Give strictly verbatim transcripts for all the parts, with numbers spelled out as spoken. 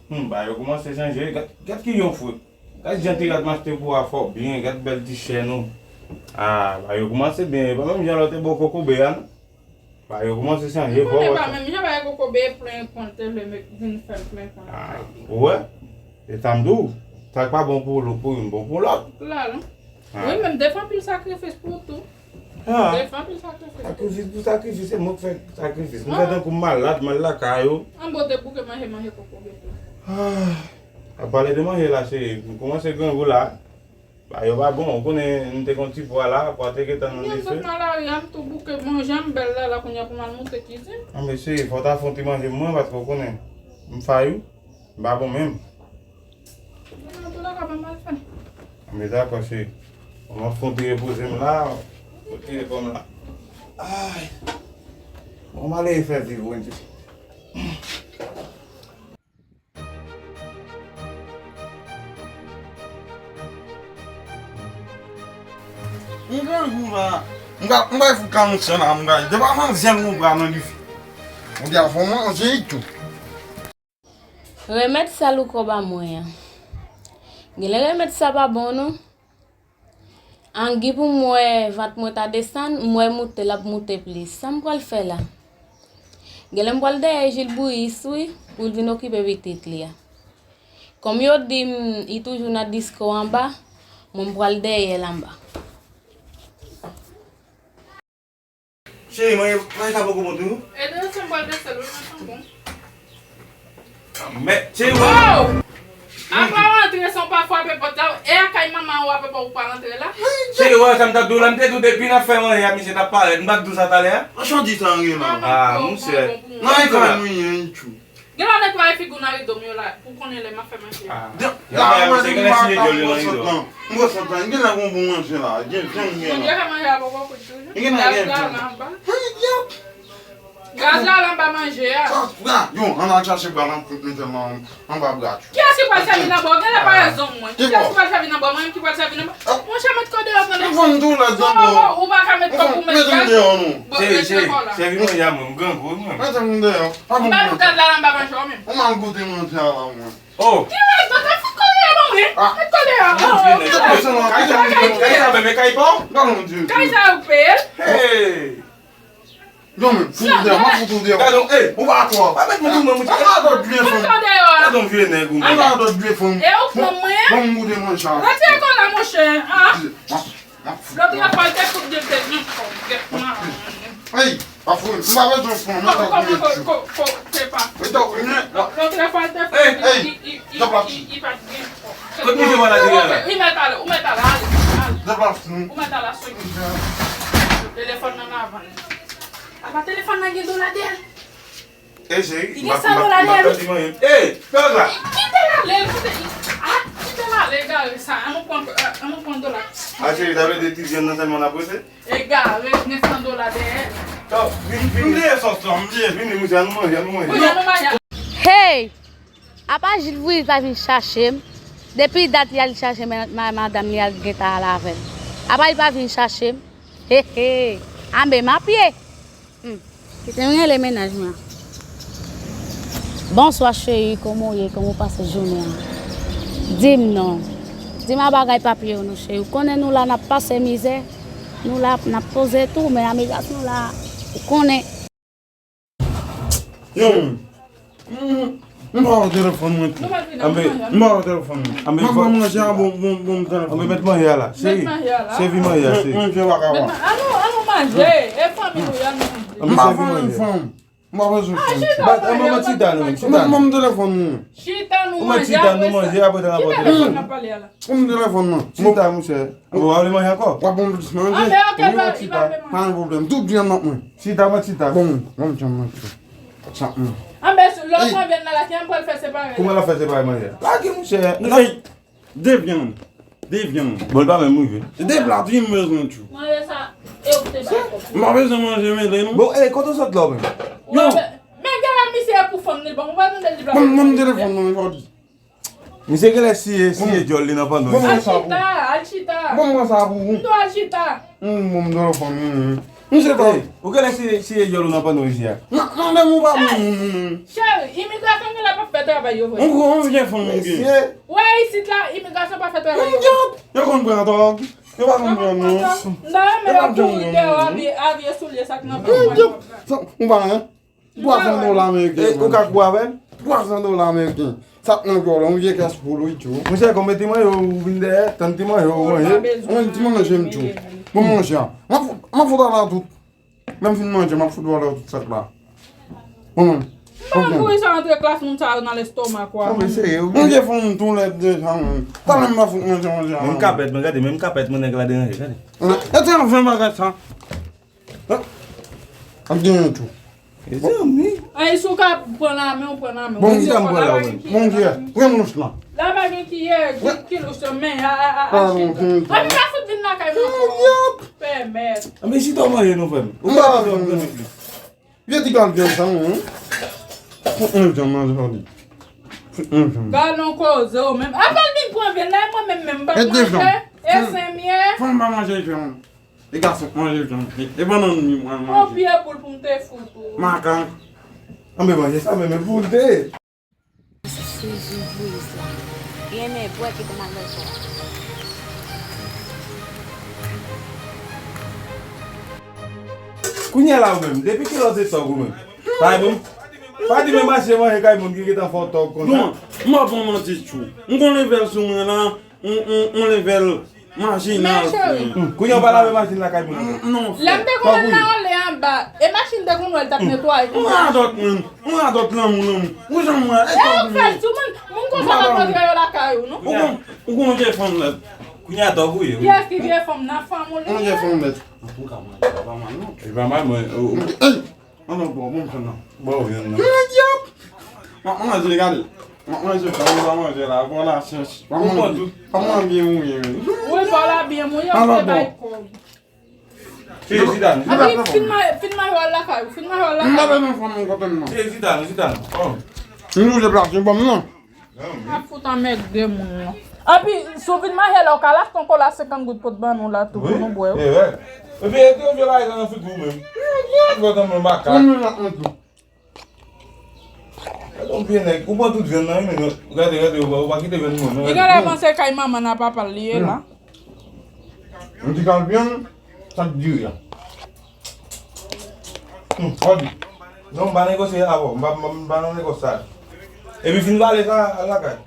Hmm, ba yo kòmanse chanje. Gad, gad ki yon fre. Gad jan ti rad m achte pou a fò byen. Gad bèl ti chèn ou. Ah, ba yo kòmanse byen. E pa menm jan lòt te bo kokobe a, non. Ba yo kòmanse chanje fò. Konnen pa menm jan ba yo kokobe plen kont le mèt vin fè l plen kont. Ah, ou wè? E sa m di w. Sa k pa bon pou ou, pou youn, bon pou lòt. La, non. Ah. Wi, menm defwa anpil sakrifis pou ou tou. Ah. Defwa anpil sakrifis pou ou. Sakrifis pou sakrifis, se mwen k fè sakrifis. M fè tankou m malad, m al lakay ou. An bon, te bouke manje, manje kokobe tou. Ah. A pale de manje la, cheri, m kòmanse grangou la. Ba yo pa bon, ou konnen m te gon ti pwa la, pwa te gentan nan dife. Mwen sot nan lari a, m tou bouke, manje m bèl la, la kounye a pou m al moute kizin. Anben cheri, fò w ta fè yon ti manje pou mwen, paske ou konnen, m fayou, m pa bon menm. Antouleka, ban m al fè. Anben dakò, cheri. Bon, m ap fè yon ti repoze m la, retire kò m la. Ay. Bon, m ale fè viv, Wendy. M grangou la. M ka, m ka fout kanonsen la, m ka, depi avan zyèl nou bra nan dife. Ou di a fò manje tou. Remèd sa Louko ba mwen an. Genlè remèd sa pa bon non. Angi pou m wè vant mwen ta desann, m wè moute l ap moute plis. Sa m pral fè la? Genlè m pral dèyè Jil Bouris wi, pou l vin okipe pitit li a. Kòm yo di m, li toujou nan disko anba, mwen m pral dèyè l anba. Cheri, mwen, mwen sa poko bon tou. E de se m pral de sèl wi, mwen santi bon. Men, cheri, mwen. Oh! Apa w antre san w pa frape pòt la, e a kay manman w a papa ou pa rantre la? Cheri, wè sa m t ap di w la, m te di w depi n ap fè manje a, misye t ap parèt, m pa t di w sa talè a? Machandiz sa anyen la. Ah, monchè. Nan e kay nou ye, tchou. Gen lè w netwaye figi w nan rido m yo la, pou konnen lè m ap fè manje a. Ah. Gen lè w netwaye misye gen lè siye dyòl yo nan rido. M resant lan. Gen lè gon bon manje la. Gen vyann gen la. Manje a poko kwit toujou. Gen la, gen vyann. Gaz la la anba manje a. Sa, sa, yo, ann al chache bra nan, nan, nan, anba bra. Kiyès ki pral sèvi nan bò? Gen lè parèzon mwen. Kiyès ki pral sèvi nan bò? Mwen menm ki pral sèvi nan bò. Monchè, met kò deyò, tande. Ou fè m tou lèd nan bò. Ou pa ka met kò pou met gaz. Sèvi manje a mwen, m grangou mwen. Mete m deyò. Pa bon. M pa pou gad la anba manje a menm. Ou mal goute manje a la mwen. Oh. Ki manje? Met kò deyò ban mwen. Met kò deyò. Kay sa, kay sa, men kay pa w? Kay sa ou peye? Hey. Non, men, fout ou deyò, m ap fout ou deyò. Gadon, ey. Ou pa twò. Pa met mwen tou, mwen, mwen. Ou pa dòt byen fanm. Gadon vye nèg ou, mwen. Ou pa dòt byen fanm. E ou fanm mwen? Bon, m goute manje a. Retire kò la, monchè. Ah. M ap, m ap fout. Lòt fwa l te fout de te vin fò. Gèt mwen. Ey, pa fout. M pa bezwen fanm, mwen ta koule tchou. Ko, ko, ko, se pa. Mwen ta koule. Lòt fwa l te fout. Ey, ey. Li, li, li, li pa t gen fò. Kote misye pral ateri a la? Li mèt ale, ou mèt ale, ale, ale. Ou mèt ale a sou li. Telefòn nan nan avan li. Apa telefòn nan gen dola dèyè l? E cheri, li gen san dola dèyè l. Ey, fè la. Kite l ale, kite, ah, kite l ale, egare sa. An nou pran, an nou pran dola. A cheri, sa vle di ti vyann nan sèlman n ap rete? Egare, gen san dola dèyè l. Vin, vin dèyè sòs lan, vin, vin, vin, an nou manje, an nou manje. Hey! Apa Jil Bouris pa vin chache m? Depi dat li al chache ma-, ma-, madanm li al gentan al avè l. Apa li pa vin chache m? He, he. Anben m a pye. Hmm. Kite m rele mennaj mwen an. Bonswa cheri, kòman w ye? Kòman w pase jounen an? Di m non. Di m a bagay papye yo non cheri. Ou konnen nou la n ap pase mizè. Nou la n ap poze tou, men amigas nou la, ou konnen. Yo, m, m, m pa wè telefòn mwen tou. M pa wè telefòn mwen. M ap pran manje a, bon, bon, bon, telefòn. Anbe met manje a la. Cheri, sèvi manje a, cheri. Manje pa ka wè. An nou, an nou manje. E fanmi nou, y a nou manje. M pa bezwen fanm. M pa bezwen fanm. Bat, anbe met chita nou, chita. Ban m telefòn mwen. Chita nou manje, apre sa n ap pran telefòn. Ban m telefòn mwen. Chita, monchè. Ou pa vle manje ankò? W ap ban m plis manje? Anbe, ok, pa, li pa vle manje. Pa gen pwoblèm. Tout vyann nan mwen. Chita, mwen chita. Bon, bon, vyann nan chita. Sa, hmm. Anbe, lè w pran vyann nan la, kijan m pral fè separe la? Kouman l ap fè separe manje a? Lage, monchè. Ey, de vyann. De vyann. Bon, l pa menm rive. De pla tou m bezwen tchou. Manje sa, e ou te bay kòb. M pa bezwen manje mele, non. Bon, ey, kote w sot la, ou menm? Yo. Men, men, gade misye pou fanm li, bon, ou pa tande li pral. Ban m telefòn nan, jodi. Misye genlè siye, siye dyòl li nan panno. Al chita, al chita. Bon, mwen sa pou ou. M do al chita. Hmm, bon, m do al fanmi. Misye pa. Ou genlè siye dyòl ou nan panno isi a. Nan, nan, men ou pa bon moun. Cheri, imigrasyon genlè p ap fè travay yo vre. Yon gwo, yon vye fanm ou gen. Wè isit la, imigrasyon p ap fè travay yo vre. Yo konn pran tòg. Yo pa konn pran non. M ta renmen yo kouri deyò avye soulye sa k nan pye mwen. Ou pa wè? Twa san dola ameriken. Ou ka kouri avè l? Twa san dola ameriken. Sa k nan kò w la, yon vye kès poul wi tjou. Monchè, konbyen ti manje ou vin dèyè? Tann ti manje ou manje. Yon ti manje m tjou. Bon, monchè, m ap fout, m ap fout ala tout. Lè m fin manje, m ap fout vòlè tout sa k la. Bon, m pa kouri sa antre klas moun sa yo nan lestomak ou a. Yon vye fanm tou lèd deja, mwen. Talè m pa fout manje, manje a. Menm kapèt, mwen gade, menm kapèt mwen nèg la deranje, gade. E te anvan bagay sa. Ap genyen tou. Mezanmi. Ay, si w ka pran nan men w, pran nan men w. Bon, ki sa m pran la menm? Bon, kiyè. Pran mouch lan. La pa gen kiyè, ki louch lan, men a, a, a, a, chita. Ann pa fout vin lakay mwen ankò. Pèmèt. Ann men chita w manje non, frè m. Ou pa bezwen pran non plis. Vye ti kal vyann sa, wi. Fout mwen vyann nan jodi. Fout mwen vyann. Gad yon koze w menm. Apèl vin pran vyann la, e mwen menm, menm m pa manje. E sen m ye. Fanm pa manje vyann. E gason manje vyann. E, e bannann mi mwen manje. Yon pye poul pou m te fout ou. Makak. Ann men manje sa, men, men poul te. Sezi bwiz la. Gen men bwè ki te mal nan kò. Kounye a la ou menm, depi kilè w te tòg ou menm? Pa di m, pa di m mache manje kay moun ki gentan fè w tòg konsa. Non, m ap fè w manti tjou. M gon levèl sou mwen la, m, m, m levèl machin nan. Men cheri. Kounye a w pa lave machin lakay moun. Non, frè. Lè m te konn al nan anlè anba, e machin te konn wè l t ap netwaye. M radòt menm. M radòt lanmou, lanmou. Ou janm wè, e tòg ou ye. Moun konsa pa pran yo lakay ou, non. Ou gon, ou gon vye fanm lèd. Kounye a tòg ou ye, wi. Kiyès ki vye fanm nan fanm ou li? Yon vye fanm lèd. Antouka, mwen, sa pa mal, non. E pa mal, mwen. Ey! An non, bon, bon, m fè non. Bon, vyann nan. M ap manje, gade. M ap manje, fè m pa manje la, bon la chèch. Pa manje, pa manje byen mouye, wi. Wi, pa la byen mouye, ou te bay kòb. Cheri, chita non. Abi, fin manje, fin manje w al lakay ou, fin manje w al lakay ou. M pa bezwen fanm nan kote m nan. Cheri, chita non, chita non. M oblije plase fanm nan. Ap fout anmède moun nan. Anpi, si w vin manje la, ou ka al achte yon kola senkant goud pot ban nou la tou pou nou bwè wi. Epi, e te vye bagay sa nan figi w menm. Ou fè tann mwen baka. Ou menm ak mwen tou. Gade yon vye nèg, ou pran tout vyann nan, wi, men gade, gade, ou pa, ou pa kite vyann mwen, non. Li genlè panse kay manman nan papa l li ye la. M di kal vyann, sa k diri a. Hmm, Odi. Non, m pa negosye avè w, m pa, m pa, m pa nan negosye sa. Epi fin pale sa, al lakay.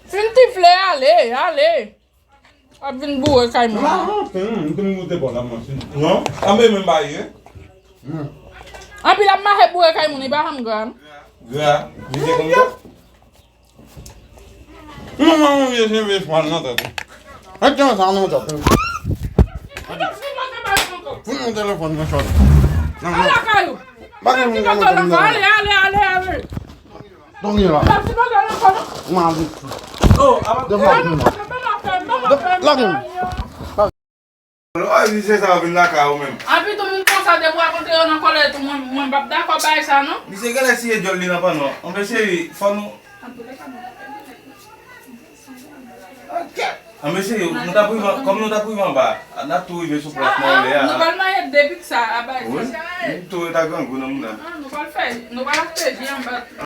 Fin tifle, ale, ale. W ap vin boure kay mwen. M pa manti, m te moute bò la manti. Non, anbe menm pa ye. Anpi l ap mache boure kay moun, li pa janm gra non. Gra, li te konn gra. Non, mwen, mwen, vye, vye, vye chwal nan tèt ou. Mwen te sa nan tèt ou. Fout mwen telefòn mwen chòt. Nan, nan. Ala kay ou. Bagay mwen konnen konn nan. Ale, ale, ale, ale. Dòmi la. Mwen ale. Oh, avan. Devan. Lage m. Lò, a, misye sa vin lakay ou menm. Anpi tou moun konsa depi w ap antre yo nan kòlè tou, mwen, mwen p ap dakò bay sa non. Misye genlè siye dyòl li nan panno. Anben cheri, fò nou. Anben cheri, nou t ap rive, kòm nou t ap rive anba, n ap tou rive sou plas nan anlè a. Nou pral manje de pizza a bay sa. Wi, nou tou ret a grangou nan mouda. Ah, nou pral fè, nou pral achte ji anba tou.